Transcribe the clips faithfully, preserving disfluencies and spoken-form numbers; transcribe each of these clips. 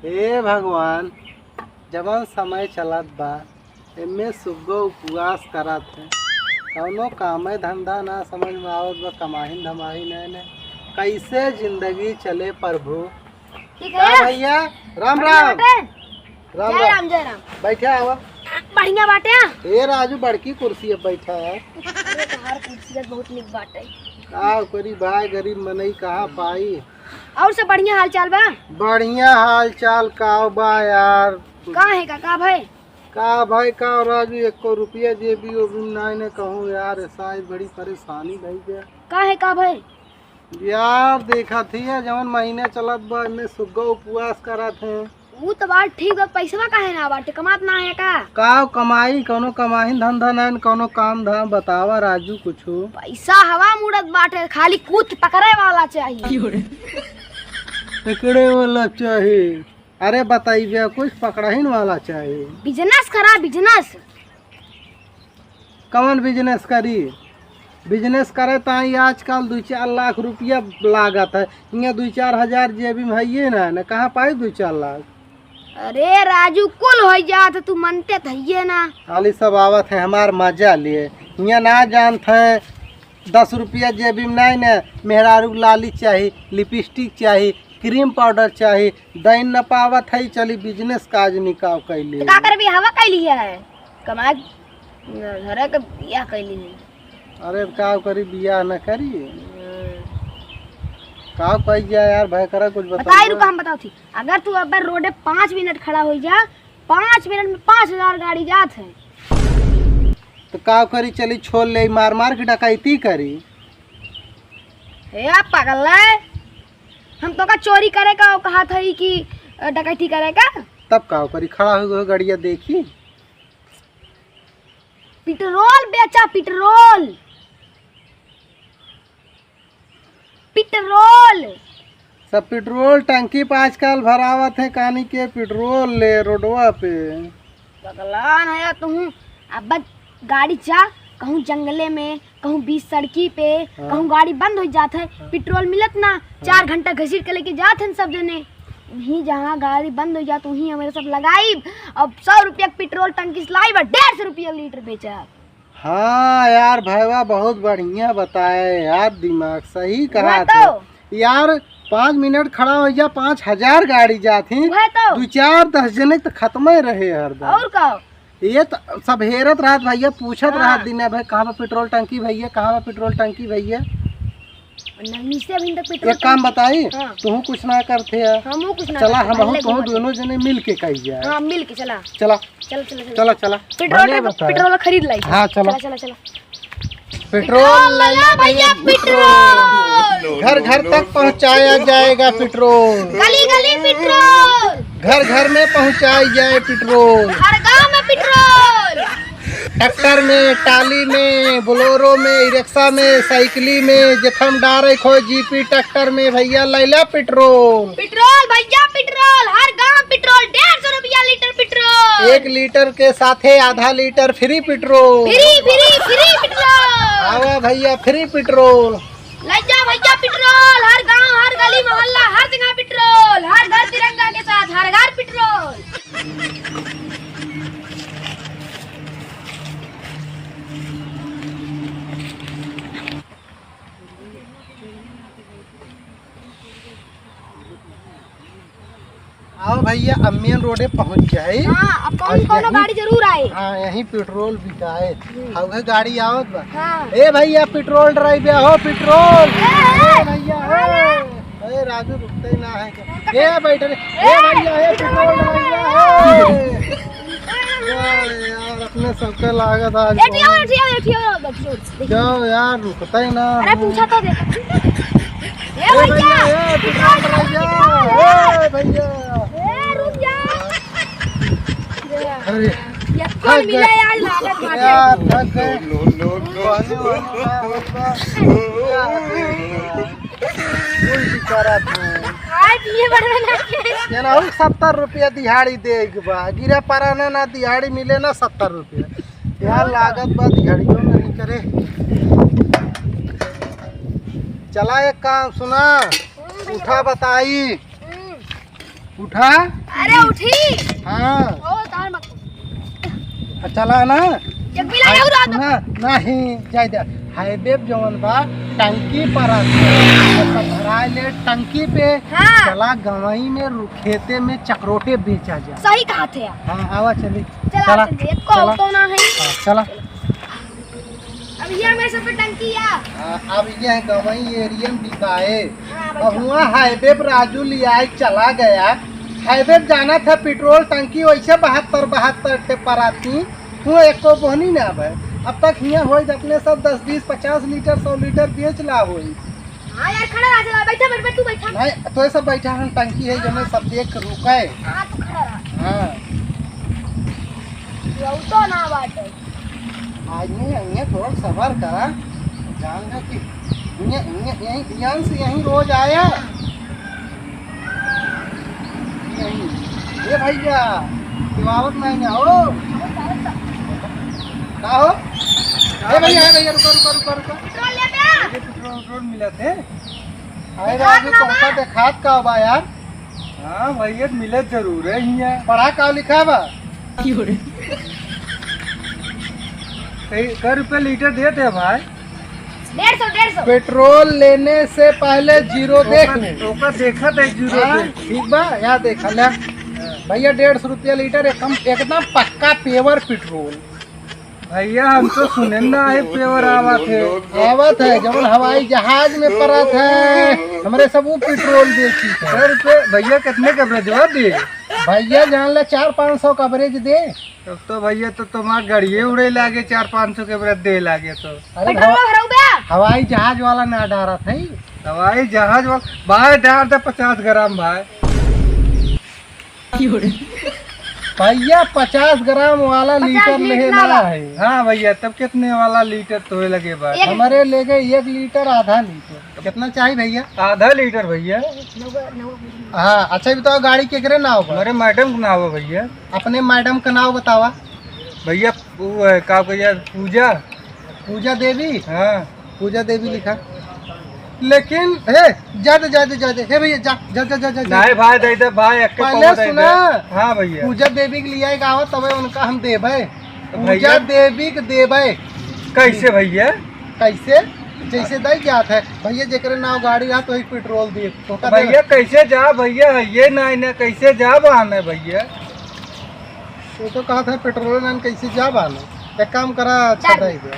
हे भगवान, जवन समय चलत बा, एमे सुग्गो उपवास करत है, कौनो कामे धंधा ना समझ में आवत बा, कमाहिन धमाहिन है ने, कैसे जिंदगी चले प्रभु। ठीक का है। भैया, राम बढ़िया राम। बाटे? राम जय राम। राम, जय राम। बैठे आवा। बढ़िया बाटे। ए राजू, बड़की कुर्सी पे बैठा है। अरे, तोहार कुर्सी बहुत निक बाटे। का करी भाई, गरीब मनई कहाँ पाई। और सब बढ़िया हाल चाल बा? बढ़िया हाल चाल का बा यार। का है का, का भाई? का भाई का राजू, एको रुपया जेबी ओबी में नाई ने कहूँ यार, ऐसा ही बड़ी परेशानी भई गया। का है का भाई? यार, देखत ही है, जवन महीना चलत बा, एमे सुग्गा उपवास करत हैं। ऊ तो बात ठीक बा, पैसवा काहे ना बाटे, कमात ना है का? का कमाई, कौनो कमाई धंधा ना, कौनो काम धाम बतावा राजू कुछु। पैसा हवा में उड़त बाटे, खाली कुछ पकड़े वाला चाहिए। पकड़े वाला चाहिए। अरे बताइबे, कुछ पकड़हिन वाला चाहिए। बिजनेस करा, बिजनेस। कवन बिजनेस करी? बिजनेस करे ताई आजकल दुई चार लाख रुपया लागत है। हियाँ दुई चार हजार जेबी में हइये ना, न कहाँ पाई दुई चार लाख? अरे राजू, कुल होइ जात, तू मनते त हइये ना। खाली सब आवत है हमार मजा लिए। हियाँ ना जानत है, दस रुपया जेबी में नाई न, मेहरारू के लाली चाही, लिपस्टिक चाही, क्रीम पाउडर चाही, दैन न पावत है, चली बिजनेस काज निकाव कैली। तो का करबी, हवा कैली है, कमाए, घरे के बियाह कैली है। अरे, का करी, बियाह न करी? हम्म। का कही जाए यार, भाई करा कुछ बताई, बताओ। रुका, हम बताओ थी। अगर तू अब रोडे पाँच मिनट खड़ा होइ जा, पाँच मिनट में पाँच हजार गाड़ी जात है। तो का करी, चली छोड़ ले, मार मार के डकैती करी। ए पगला, हम तोका चोरी करे का कहा था कि अ, डकैती करे का? तब का करी, खड़ा हो गए गड़िया देखी। पेट्रोल बेचा, पेट्रोल। पेट्रोल। सब पेट्रोल टंकी पे आजकल भरावत है, कानी के पेट्रोल ले रोडवा पे। पगलान है तुहूँ। अब गाड़ी जा, कहूँ जंगले में, कहूँ बीच सड़की पे, हाँ। कहूँ गाड़ी बंद होइ जात है, हाँ। पेट्रोल मिलत ना, हाँ। चार घंटा घसीट के लेके जात हैं सब जने। वहीं जहाँ गाड़ी बंद होइ जात, वहीं हमारे सब लगाई। अब सौ रुपया के पेट्रोल टंकी से लाई, बस डेढ़ सौ रुपया लीटर बेचा। हाँ यार, भैया बहुत बढ़िया बताए यार, दिमाग सही कहा वह तो। थे। यार, पाँच मिनट खड़ा होइ जा, पाँच हजार गाड़ी जात ही, वह तो। दो चार दस जने तो खत्म ही रहे हरदम। और का? ये तो सब हेरत रहत भैया, पूछत हाँ। रहत दिन भर, "कहाँ बा पेट्रोल टंकी भैया, कहाँ बा पेट्रोल टंकी भैया?" नहीं, से अभी तक पेट्रोल एक काम टंकी बताई, हाँ। तुहूँ कुछ ना करते है। हमहूँ कुछ ना चला, करते, हमहूँ पहले तुहूँ घूमत दोनों जने मिल के कही जाए। हाँ, मिल के चला। चला। चला, चला, चला। चला, चला। पेट्रोल बढ़िया टंकी बताया। पेट्रोल खरीद लाई। हाँ, चला। चला, चला, चला। पेट्रोल ले ला भैया, पेट्रोल। घर घर तक पहुँचाया जाएगा पेट्रोल। गली गली पेट्रोल। घर घर में पहुँचाई जाए पेट्रोल। हर गाँव में पेट्रोल। ट्रैक्टर में, टाली में, बोलेरो में, ई रिक्शा में, साइकिली में, जेथम डारे खोए जीपी ट्रैक्टर में, भैया लैला पेट्रोल। पेट्रोल भैया पेट्रोल, हर गांव पेट्रोल, डेढ़ सौ रुपया लीटर पेट्रोल। एक लीटर के साथे आधा लीटर फ्री पेट्रोल। फ्री, फ्री, फ्री पेट्रोल। आवा भैया फ्री पेट्रोल। लज्जा भैया पेट्रोल, हर गांव, हर गली मोहल्ला, हर जगह पेट्रोल, हर घर तिरंगा के साथ, हर घर पेट्रोल। आओ भैया, अब मेन रोडे पहुँच जाए। हाँ, अब कौन, अब कौनो यहीं, गाड़ी जरूर आए। हाँ, यहीं पेट्रोल बिकाए। हम्म। अब उहे गाड़ी आवत बा। हाँ। ए भैया, पेट्रोल डराइबे हो, पेट्रोल। ए, ए। ए भैया, हाँ। ए। ए राजू, रुकते ही ना है। ए बैठ रे। ए भैया, ए पेट्रोल डराइबे हो। ए। यार, अपने सबके लागत आज। ए, ठिया, ठिया, ठिया, ठिया, ठिया। जाओ यार, रुकता ही ना। अरे, पूछा तो दे। ए ए भैया, भैया, ए, पेट्रोल भैया, पेट्रोल, ए भैया। ए, रुक जा। अरे, ये कौन थक मिला गए। यार, लागत बाटे। यार, थक गए। No, no, no, no। पानी वानी ना होता। उल्टी करत है। खाए पिए बढ़िया ना के। ये ना हो, सत्तर रुपया दिहाड़ी दे के बा। गिरा पराना ना दिहाड़ी मिले ना सत्तर रुपया। यार लागत बा दिहाड़ियों नहीं करे। चला एक काम सुना, हम्म, भैया। उठा बताई। हम्म। उठा। अरे उठी। हाँ। ओ, तार मत। आ, चला ना। एक बिला अरे, और आ तो। ना, नहीं, जाए दे। हाईवे पे जवन बा, टंकी पर आते। सब भराए ले टंकी पे। हाँ। चला गंवई में रु-, खेते में चकरोटे बेचा जाए। सही कहा थे आप। हाँ, आवा चली। चला, चला, चलिए, चला। कौन तो ना है? हाँ, चला। अब ये हमें सब पे टंकी है। हाँ, अब ये है गंवई एरिया में बिकाए। हाँ, अब बैठो। हुआ हाईवे पर राजू लियाए चला गया। हाईवे पे जाना था, पेट्रोल टंकी वैसे बहत्तर, बहत्तर टे पराती। हुआ एको बोहनी ना आवे। अब तक हियाँ होई अपने सब दस, बीस, पचास लीटर, सौ लीटर बेच ला होई। हाँ यार, खड़ा रहा, चला, बैठा, बैठ, बैठ, तू बैठा। नहीं, तो ये सब बैठा हम टंकी है, जो मैं सब देख के रुका है। हाँ, तू खड़ा रहा। हाँ। ये तो ना बात है। आज नहीं, नहीं, थोड़ा सबर करा। जान ले कि ये, ये, यहीं, ध्यान से यहीं रोज आया। यहीं। ए भैया, तू आवत नहीं ना हो? का हो? ए भैया, ए भैया, रुका, रुका, रुका, रुका। पेट्रोल ले बे। ये पेट्रोल, पेट्रोल मिलत है? अरे देखात राजू, ना बा। तुमका देखात का बा यार? हाँ भैया, मिलत जरूर है हियाँ। पढ़ा का लिखा बा? कई, कै रुपया लीटर देत है भाई? डेढ़ सौ, डेढ़ सौ। पेट्रोल लेने से पहले जीरो देख ओकर, ले। ओकर देखत है जीरो हाँ, देख। ठीक बा, यहाँ देखा ले। भैया, डेढ़ सौ रुपया लीटर, एकदम, एकदम पक्का प्योर पेट्रोल। भैया, हम तो सुने ना है प्योर आवत है। आवत है, जवन हवाई जहाज में परत है, हमरे सब वो पेट्रोल बेची है। सौ रुपये, भैया, कितने कवरेज हुआ दे? भैया, जान ले, चार पाँच सौ कवरेज दे। तब तो भैया, तो तुम्हार गाड़िए उड़े लागे, चार पाँच सौ कवरेज दे लागे तो। अरे पेट्रोल भरऊ बे? हवाई जहाज वाला ना डारत है। हवाई जहाज वाला, भाई, डार दे पचास ग्राम, भाई। भैया, पचास ग्राम वाला पचास लीटर लीटर लेहे ना वाला। है। हाँ भैया, तब कितने वाला लीटर तोहे लगे बा? एक हमारे लेगे एक लीटर, आधा लीटर। कितना चाहिए भैया? आधा लीटर भैया। हाँ, अच्छा, ये बताओ, गाड़ी केकरे नाव पर? हमारे मैडम के नाव है भैया। अपने मैडम का नाव बतावा। भैया, वो है, का भैया, पूजा। पूजा देवी? हाँ। पूजा देवी लिखा। लेकिन, हे, जा दे, जा दे, जा दे। हे भैया, जा, जा, जा। नहीं भाई, दे दे भाई, एक पहले पौवा दे सुना। दे। हाँ भैया। पूजा देवी के लिए एक आवत, तबे उनका हम देबे। तो पूजा भैया देवी के देबे। कैसे भैया? कैसे? जैसे दे जात है। भैया, जेकरे नाव गाड़ी रहा, तो ही पेट्रोल दे। तो का भैया, देबे? कैसे जा भैया? ये नहीं ना, कैसे जा बहाने भैया? वो तो कहा था पेट्रोल नान कैसे जा बानो। एक काम करा, अच्छा, डाल। दे दे।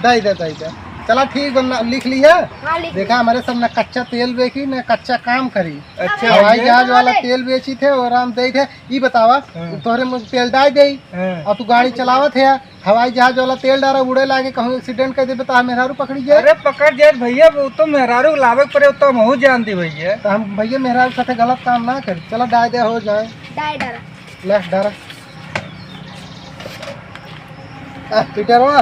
डाल दे। दे दे, दे दे। चला ठीक बा, लिख लिया। हाँ, लिख देखा, लिया। हमारे सब ना कच्चा तेल बेची, ना कच्चा काम करी। अच्छा। हवाई भैया। जहाज वाला तेल बेची थे और हम दे थे। ई बतावा, हाँ। तोहरे में तेल डाल दे हाँ। और तू गाड़ी चलावत है, हवाई जहाज वाला तेल डारा उड़े लागे, कहूँ एक्सीडेंट कर देबे तो मेहरारू पकड़ी जाए। अरे पकड़ जाए भैया, वो तो मेहरारू लावे के पड़े, वो तो हमहू जानती भैया। तो हम भैया मेहरारू साथे गलत काम ना करी। चला डाल दे, हो जाए। डाल डारा। ले, डारा। आ, पीटरवा।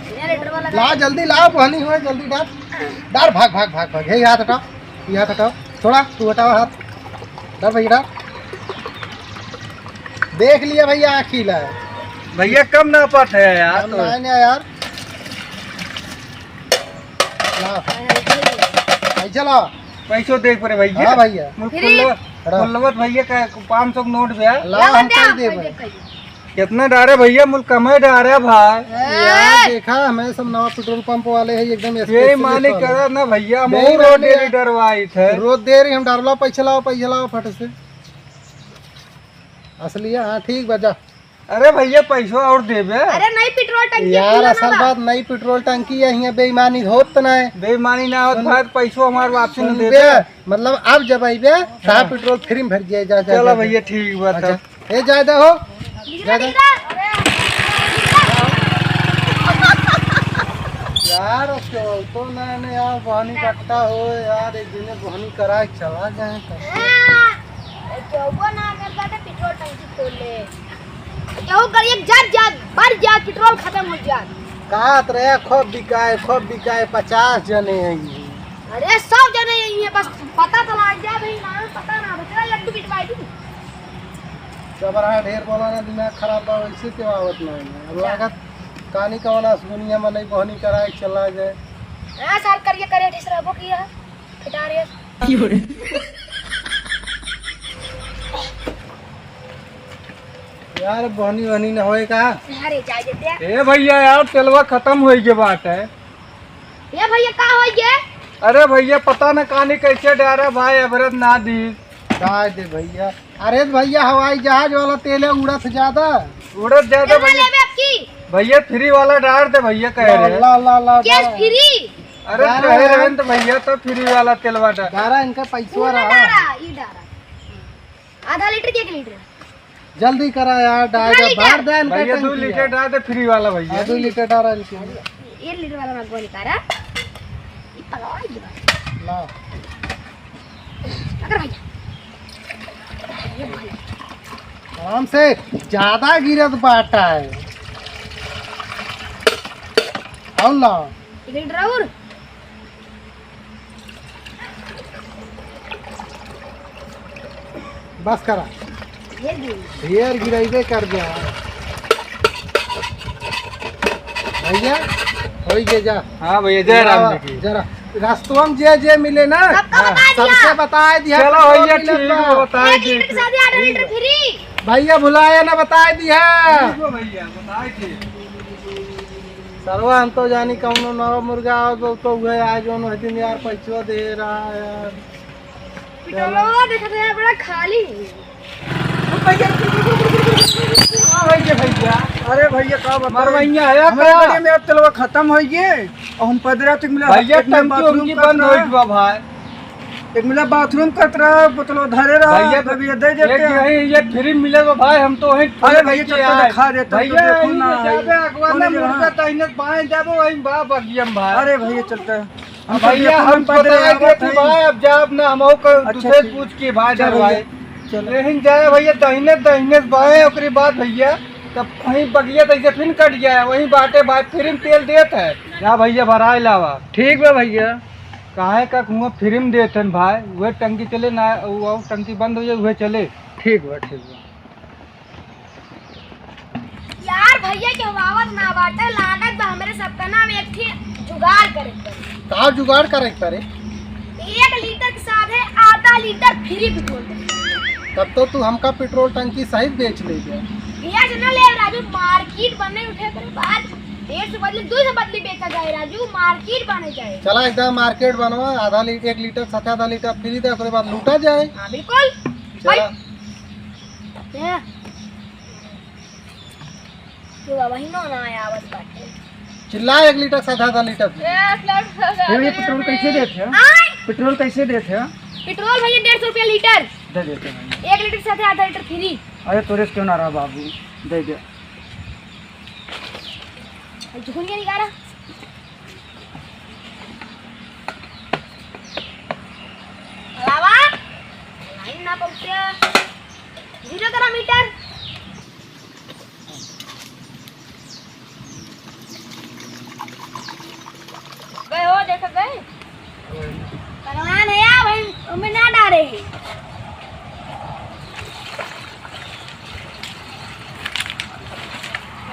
जनरेटरवा लगा। ला, जल्दी ला, बहनी हुआ, जल्दी डार। डार, भाग, भाग, भाग, भाग। हे, हाथ हटाओ, ये हाथ हटाओ। छोड़ा, तू हटाओ हाथ। डार भैया, डार। देख लिया भैया, आँखी ला। भैया, कम ना पट है यार, कम तो। ना है ना यार। ला। ऐसा ला। पैसो देख पड़े भैया। हाँ भैया। मुल फ्री। खुल्लवत, हटा। खुल्लवत भैया का पाँच सौ के नोट भैया। ला, ला हम भैया, कह दे भाई। कितना डारे भैया, मुल कमे डारे भाई। ए! यार देखा, हमें सब नवा पेट्रोल पंप वाले हैं, एकदम ये specialist मानी वाले। करा ना भैया, हम नहीं, रोज नहीं, डेली यार। डरवाई थे। रोज दे रही हम डरला, पैसा लाओ, पैसा लाओ फट से। असलिया, हाँ ठीक बा, जा। अरे भैया, पैसो और देबे। अरे, नई पेट्रोल टंकी यार, खुला ना असल बा। बात, नई पेट्रोल टंकी है, हियाँ बेईमानी होत त ना है। बेईमानी ना होत सुन, भाई, पैसो हमार वापसी न सुन देबे। बे, मतलब, अब जब अइबे, हाँ। साहब पेट्रोल फ्री में भर दिया, जा, जा, चलो जा, भैया, जा। ठीक बात है। अच्छा, ए, ज्यादा हो, ज्यादा। यार, अब चलतो ना, ना यार, बहनी कट्टा हो यार, एक दिन बहनी करा के चला जाए। ए, केहू ना अगर बाटे पेट्रोल टंकी खोल ले। केहू गाड़ी एक जात जात, भर जात, पेट्रोल खत्म हो जात। कहत रहे खूब बिकाए, खूब बिकाए, पचास जने हैं। अरे सौ जने यही है, बस पता तो लाग जाए भाई, ना पता ना, बेचारा लड्डू बिटवाई दी। जब रहा ढेर बोला ना, दिमाग खराब बा, वैसे क्यों आवत नहीं है? अब जा। लागत कानी कवन आसगुनिया में नहीं बहनी कराए चला जाए। हाँ, साल करिए करे ठिस रहबो किया। पिटारे। यार, बहनी वहनी न होए का? अरे, जाए देते। ए भैया, यार, तेलवा खतम होई गे बाटे। ए भैया, का होई गे? अरे भैया, पता न कानी कैसे डारा भाई, average ना दी। जाए दे भैया। अरे भैया, हवाई जहाज वाला तेल है, उड़त ज्यादा। उड़त ज्यादा केतना भैया। लेबे अब की? भैया, free वाला डार दे भैया, कह ला, रहे। ला, ला, ला, केस डारा। Free? अरे डारा कहे यार। रहे न तो भैया, तो free वाला तेलवा डार। डारा, इनका पैसवा ई ना रहा। डारा, ई डारा। आधा लीटर के एक लीटर? जल्दी करा यार, डारा, कितना लीटर? भर दे इनका भैया, दो टंकी लीटर यार। डार दे free वाला भैया। हाँ, दो लीटर डारा इनके। एक लीटर वाला मगवा निकाला। ई पकवा, ई बा। ला। पकड़ भैया। ये भाई। आराम से, ज्यादा गिरत बाटा है। और ला। एक लीटर और। बस करा। ये दी। ढेर गिराइबे कर दिया। भैया, होई गे जा। हाँ भैया, जय राम जी की। जरा रास्तवा में जे जे मिले ना, सबका हाँ। बता दिया। सबसे बताए दिया, चलो पेट्रोल भैया, मिलत ठीक बा। बा, बताए एक लीटर के दिए। साथ आधा लीटर free। भैया भुलाया ना, बताए दिया। ठीक बा भैया, बताए दिए। सरवा हम तो जानी कौनो नवा मुर्गा आवत बा, तो उहे आज जौन वही दिन यार पैसवा दे रहा है यार। पेट्रोलवा देखत है बड़ा खाली है। हाँ भैया, भैया। अरे भैया, का बताई? मरवैया है हमरे का? गाड़ी में अब तेलवा खतम होई गे। और हम पदरा तक मिला भैया, एक मिला टंकी बाथरूम उनकी करत बंद रहा। होई बा भाई। एक मिला बाथरूम करत रहा, बोतलवा धरे रहा, भैया, तो भैया दे देते एक हैं। यही, ये free मिले बा भाई, हम तो वहीं अरे भैया, लेके चल के आए। दिखा देते हैं, तो भैया, देखो यही ना, जाबे अगवा कौन ना जगह? मुर्गा दाहिने बाएं जाबे, वहीं बा बगिया में भाई। अरे भैया, चलते हैं। हम अब तो भैया, देखो हम ना, पदरे बताए आवत देते हैं। भाई, अब जाब ना, हम और कर अच्छा, दूसरे ठीक। पूछ के भाई चलो डरवाए। भैया, चलो। लेकिन जाए भैया, दाहिने, दाहिने से बाएं, ओकरे बाद भैया, तब वहीं बगिया तैसे फिर कट गया है, वहीं बाटे भाई, free में तेल देत है। जा भैया, भराए लावा। ठीक बा भैया। काहे का कुआं free में देत हन भाई, वह टंकी चले ना, वो, वो टंकी बंद हो जाए, वह चले। ठीक बा, ठीक बा। यार भैया के आवत ना बाटे, लागत बा हमरे सबका नाम एक ठे जुगाड़ करे के पड़ी। का जुगाड़ करे के पड़ी? एक लीटर के साथे आधा लीटर free पेट्रोल दे। तब तो तू हमका पेट्रोल टंकी सहित बेच ले जा। भैया से ना ले राजू, market बने उठे के बाद डेढ़ सौ बदले दो सौ बदले बेचा जाए राजू, market बने जाए। चला एकदम market बनवा, आधा ली-, एक लीटर साथे आधा लीटर free दे, ओकरे बाद लूटा जाए। हाँ, बिल्कुल। चला। भाई, ये। तू अब वही नो ना आवत बाटे। चिल्ला, एक लीटर साथे आधा लीटर। ए, पेट्रोल कैसे देत है? आय! पेट्रोल कैसे देत है? पेट्रोल भैया डेढ़ सौ रुपया लीटर। दे देते हैं। एक लीटर साथे आधा लीटर free। अरे तोरे से क्यों ना रहा बाबू, दे दे। झुकुन के निकाला। बाबा, लाइन ना पहुँचे। जीरो करा मीटर। गए हो, देखो गए। भगवान है यार भाई, हमें ना डारे है।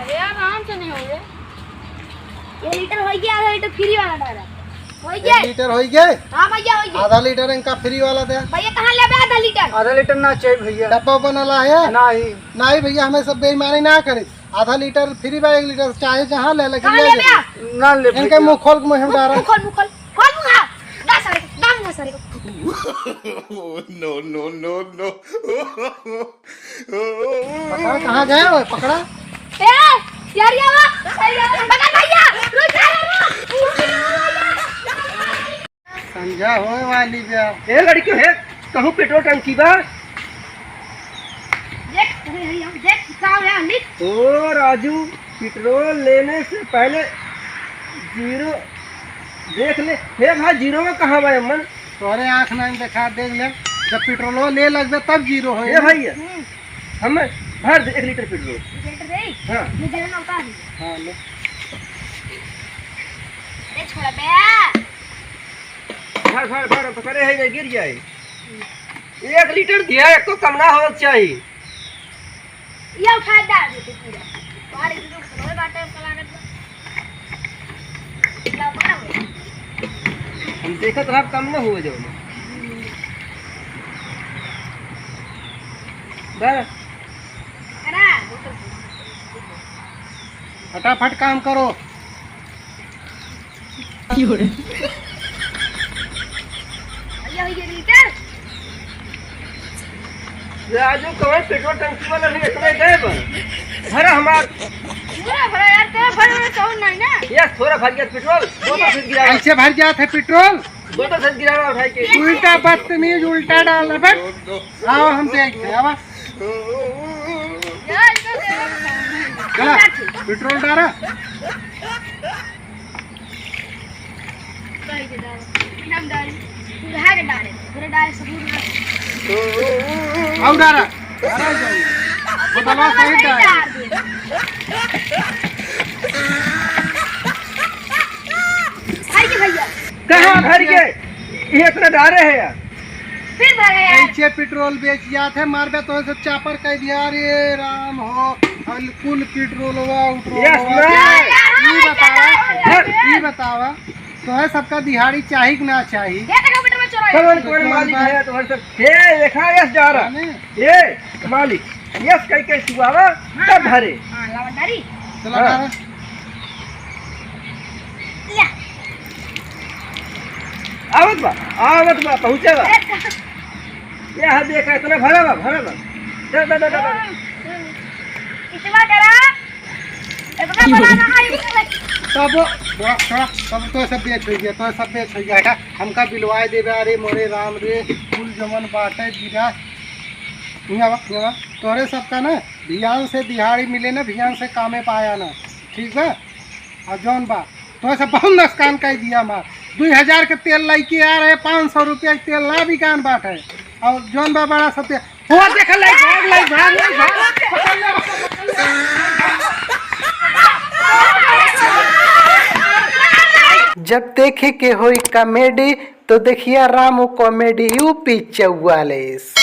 अरे यार, आराम से नहीं हो गए। ये लीटर हो गया, आधा लीटर free वाला डाला। हो एक गया? लीटर हो गए? हाँ भैया, हो गया। आधा लीटर इनका free वाला दे। भैया, कहाँ लेबे आधा लीटर? आधा लीटर ना चाहिए भैया। डब्बा उब्बा ना ला है? नहीं। नहीं भैया, हमें सब बेईमानी ना करे। आधा लीटर free बा, एक लीटर चाहे जहाँ ले, लेकिन कहाँ ले लेबे? जाए। ना ले इनके भैया। मुंह खोल के मुंह हम मुंह, डारा। मुंह खोल, मुंह खोल। खोल मुंह। दा सारे, दा मुंह सारे। No, no, no, no। पकड़ा, कहाँ गया वो? पकड़ा। ए, यार, ये वो, पकड़ भैया, रुक जा रे वो। संझा होए वाली बा। ए लड़कियों, हे, कहूँ पेट्रोल टंकी बा? देख, अरे, अरे, अरे, देख, का हो गया, लिख। ओ राजू, पेट्रोल लेने से पहले जीरो देख ले। हे भाई, जीरो में कहाँ बा अम्मन? तोहरे आँख नाहीं देखा, देख ले। जब पेट्रोलो ले लगबे तब जीरो होई। ए भैया, हम्म। हमें भर दे एक लीटर पेट्रोल। एक लीटर दे? हाँ। ये जरा ना उतार दे। हाँ, ले। अरे छोड़ा बे। भर, भर, भर, पकड़े है, गिर जाए। एक लीटर दिया, एको कम ना होना चाहिए। ये उठा डाल देते पूरा। बाहर एक दो करोड़ बाटे, हमका लागत बा। इतना बड़ा हो। हम देखत रहब, कम ना हुए जाओ। बस। अरे, फटाफट काम करो। भैया, ये लीटर। ये आजू कवन पेट्रोल टंकी वाला नहीं, इतना ही गए बा। भरा हमार। पूरा भरा यार, तेरा भरे वाला चाउर नहीं ना। ये थोड़ा भर गया पेट्रोल, दो तो फिर गिरा। कैसे भर जात है पेट्रोल? दो तो फिर गिरा उठाई के। उल्टा बदतमीज, उल्टा डाल, बट। आओ, हम देखते हैं, आवा। चला, पेट्रोल डारा। कहीं के डारे। हम डारे। उधार डारे। उधार डारे, सबूत ना। आओ डारा। डारा जाओ। बोतलवा सही डारे। भाई के भैया। कहाँ भर के? ये इतना डारे है यार। फिर भरे यार। ऐसे पेट्रोल बेच जात है, मारबे तो सब चापर कह दिया। अरे राम हो, और कुल पेट्रोलवा, उट्रोलवा। यस, मैं। ई बतावा, ई बतावा, तोहे सबका दिहाड़ी चाही कि ना चाही? ये देखो पेट्रोल चोरा। कौन, कौन मालिक है? तो सब के देखा, यस, जा रहा। माने? ए, मालिक, यस, कई, कई सुआवा, हाँ, तब हाँ। भरे। हाँ, लावा डारी। चला हाँ। डारा। या। आवत बा, आवत बा, पहुँचे बा। अरे, कहाँ? ये हाथ देखा, इतना भरा बा, भरा बा। दे, दे, दे, दे, दे। इतना करा, इतना बड़ा ना है, इतना तब, थोड़ा, थोड़ा, तब तो सब बेच हो गया, तो सब बेच हो गया है। हमका बिलवाए देबे, अरे मोरे राम रे, कुल जमन बाटे गिरा। हियाँ बा, हियाँ बा। तोहरे सबका ना, भियान से दिहाड़ी मिले ना, भियान से कामे पाया ना, ठीक बा? और जौन बा, तो ऐसा बहुत नुकसान कर दिया हमार। दुई हजार के तेल लेके आ रहे, पाँच सौ रुपया के तेल ना बिकान बाटे। और जौन बा बड़ा सत्य, वो देख, लाई भाग, लाई भाग, लाई भाग। जब देखे के होई कॉमेडी, तो देखिया रामू कॉमेडी यूपी चौवालीस।